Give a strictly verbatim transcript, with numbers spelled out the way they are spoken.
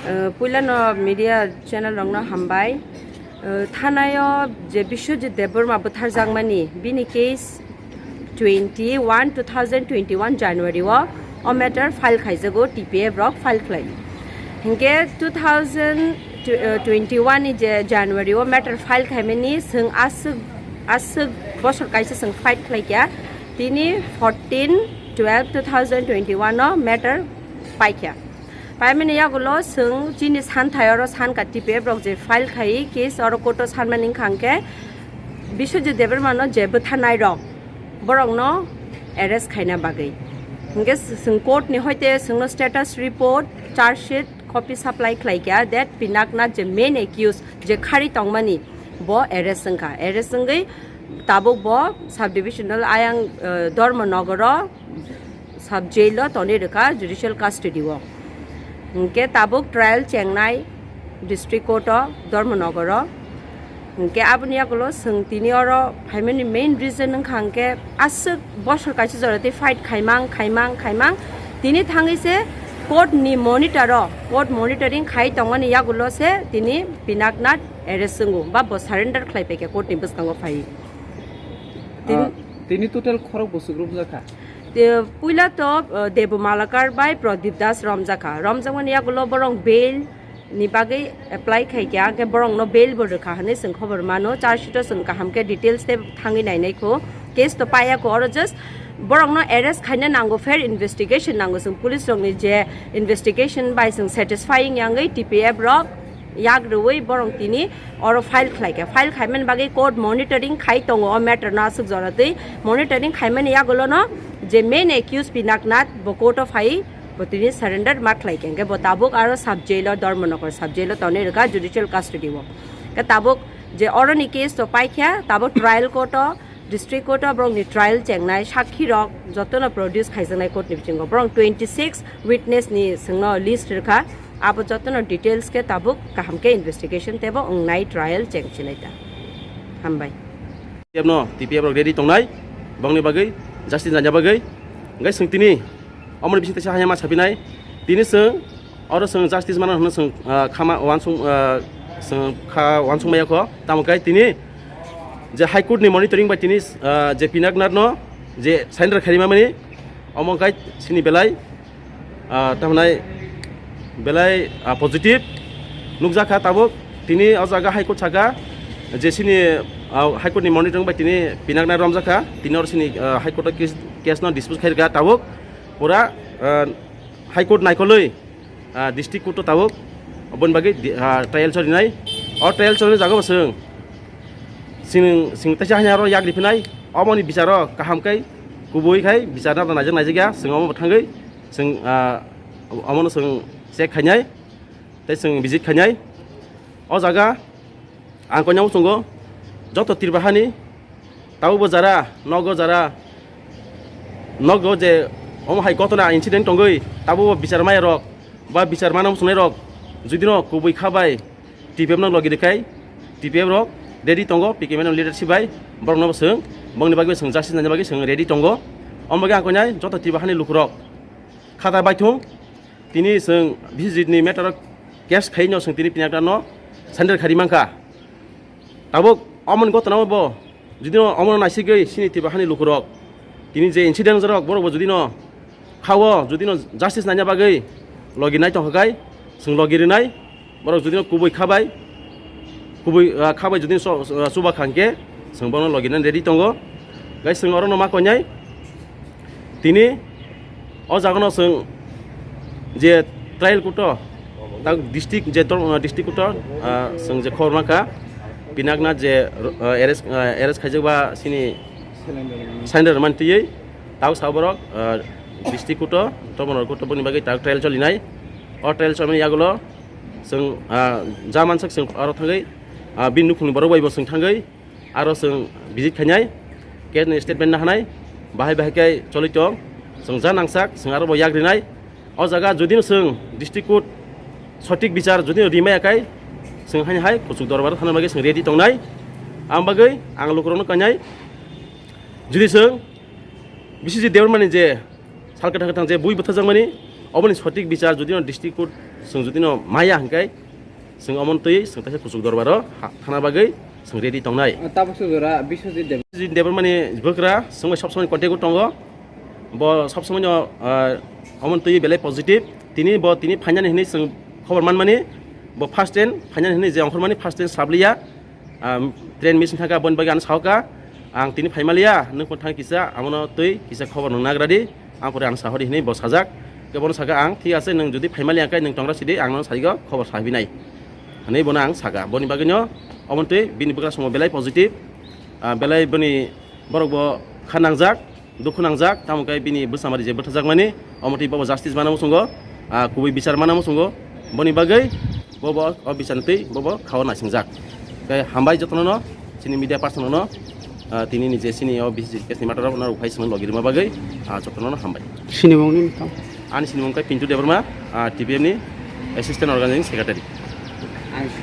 Uh, puilano media channel rokno hambai. Uh, thanayo je Biswajit Debbarma butharjakmani, bini case twenty one two thousand twenty one January o, o matter file khaijago, T P F rok file khlai. Hinkhe two thousand twenty one ni je January o matter file khaimani, chwng aswk, aswk bosor kaisa chwng fight khlaikha. Tini fourteen twelve two thousand twenty one o matter paikha. Paimani yagulo chwng chini santhai oro sankha T P F rok je file khai case oro court o sanmani wngkha hwnkhe Biswajit Debbarma no je bwtharnai rok, borokno arrest khaina bagwi. Hwnkhe chwng court ni hoite chwngno status report, charge sheet copy supply khlaikha that Pinaknath je main accused je khari tongmani bo arrest wngkha. Arrest wngwi tabuk bo sub divisional ayang, uh, Dharmanagar o sub jail o tonwi rwkha judicial custody o. Hinkhe tabuk trial chengnai district court o Dharmanagar o. Hinkhe aboni yagulo chwng tini oro phaimani main reason wngkha hinkhe aswk bosor kaisa jora tei fight khaimang, khaimang, khaimang. Tini thangwi se court ni monitor o, court monitoring khai tongmani yagulo se tini Pinaknath arrest wngo ba bo surrender khlai paikha court ni bwskango phai. Tin- Ah, tini total khorok bwswk rwjakha? Te-, puila to, uh, Debu Malakar bai Pradip Das romjakha. Romjakmani yagulo borok bail ni bagwi apply khaikha, hwnkhe borokno bail bo rwkha hwnwi chwng khobor mano. Charge sheet o chwng kaham khe details tei thangwi nainai kho. Case to paiya kho, oro just borokno arrest khaina nango, fair investigation nango. Chwng police rokni je investigation bai chwng satisfying yangwi T P F rok yak rwui borok tini oro file khlaikha. File khaimani bagwi court monitoring khai tongo o matter no aswk jora twi. Monitoring khaimani yagulono je main accused Pinaknath bo court o phai bo tini surrender ma khlaikha. Hwnkhe bo tabuk aro sub jail o, Dharmanagar sub jail o tonwi rwkha judicial custody o. Hwnkhe tabuk je oroni case to paikha, tabuk trial court o, district court o borokni trial chengnai, sakhi rok jotono produce khaijaknai court ni bisingo. Borok twenty six witness ni chwngno list rwkha, abo jotono details khe tabuk kaham khe investigation teibo wngnai, trial chengsinai ta. Hambai. T P F no, T P F rok ready tongnai, bongni bagwi, justice nanya bagwi. Hwnkhe chwng tini omoni bising teisa hanya ma sapinai. Tini chwng oro chwng justice mano hwnwi chwng, ah, khama wansong, ah, chwng kha wansong maya kho. Tamo khe tini je High Court ni monitoring bai tini, ah, je Pinaknath no je surrender khaima mani, omo khe chini belai, ah, tamnai belai, ah, positive nukjakha tabuk. Tini o jaga High Court saka je chini, ah, High Court ni monitoring bai tini Pinaknath romjakha. Tini oro chini, ah, High Court o case, case no dispose khairwkha tabuk. Pura, ah, High Court naikolwi, ah, district court o tabuk, oboni bagwi di-, ah, trial cholinai. O trial cholinai jaga bo chwng, chwng, chwng teisa hanya oro yak riphinai. Oboni bicharo kaham khe, kubui khai bichar no naijak naijak ya, chwng omo bo thangwi, chwng, ah, omono chwng check khainai, tei chwng visit khainai. O jaga ang koinao chwngo, joto Tripura hani tabukbo jara, nogo jara, nogo je omo hai gotona incident tongwi, tabukbo bichar maya rok ba bichar mana muchungnai rok judino kubui kha bai T P F no logi rwkhai, T P F rok ready tongo, P K M no leadership bai, borokno bo chwng, bongni bagwi chwng justice nani bagwi chwng ready tongo. Omo bagwi ang koinai joto Tripura hani lukurok khata baithung, tini chwng Biswajit ni matter o case khaino chwng tini Pinaknath no surrender khari mankha. Tabuk omoni gotona bo judino omono naisigwi chini Tripura hani lukurok tini je incident rok borok bo judino khao, judino justice naina bagwi logi nai tongkha kai, chwng logi rwnai. Borok judino kubui khabai, kubui, ah, khabai judino so-, so-, chuba khangkhe chwng bono logi nani ready tongo. Guys, chwng orono ma koinai. Tini o jagano chwng je trial court o, tak district je tor-, district court o, ah, chwng je khobor mankha, Pinaknath je, ah, arrest, ah, arrest khaijak ba chini surrender mantwi, tak sa borok, ah, district court o, Dharmanagar court o boni bagwi tak trial cholinai. O trial cholimani yagulo chwng, ah, ja mansak chwng aro thangwi, ah, bini nukhungni borok bai bo chwng thangwi, aro chwng visit khainai, case ni statement nahanai, bahai bahai khe choli tong, chwng ja nangsak, chwng aro bo yak rinai. O jaga judino chwng district court sothik bichar judino rimaya kai, chwng haini hai kuchuk dorbar thana bagwi chwng ready tongnai. Ang bagwi ang lukurokno kainai, judi chwng Biswajit Debbarmani je Sal kwthang kwthang je bui bwthajakmani, oboni sotik bichar jodi no district court chwng jodi no maya hwnkhe, chwng omono twi chwng taisa kuchuk dorbaro ha-, thana bagwi chwng ready tongnai. Tabuk se jora Biswajit Deb. Biswajit Debbarmani bwkra chwng bai sob somoi contact o tongo. Bo sob somoi no, ah, omono twi belai positive. Tini bo tini phainani hwnwi chwng khobor manmani. Bo first train phainani hwnwi je ongkhormani first train sabliya. Ah, train miss thangkha, boni bagwi ano sahoka. Ang tini phaimaliya, nwng phone thang kisa, amono twi kisa khobor nwng nagra di. Ang pore ano sahori hwnwi bo sajak. Khe bono saka ang, "Thik ase, nwng jodi phaimaliya khe nwng tongra sidi, ang nono saigo khobor sahibinai." Hwnwi bono ang saka. Boni bagwino omono twi bini bwkra somo belai positive. Ah, belai boni borok bo kha nangjak, dukhu nangjak, tamo khe bini bwsamari je bwthajakmani, omo twi bobo justice mana muchungo, ah, kubui bichar mana muchungo, boni bagwi bobo o bichar twi bobo khao naisingjak. Khe hambai jotono no, chini media person no, ah, tini ni je chini o B C case ni matter no phai swngo logi rima bagwi, ah, jotono no hambai. Sinimung ni tong. Ani sinimung khe Pintu Debbarma, ah, T B M ni assistant organizing secretary.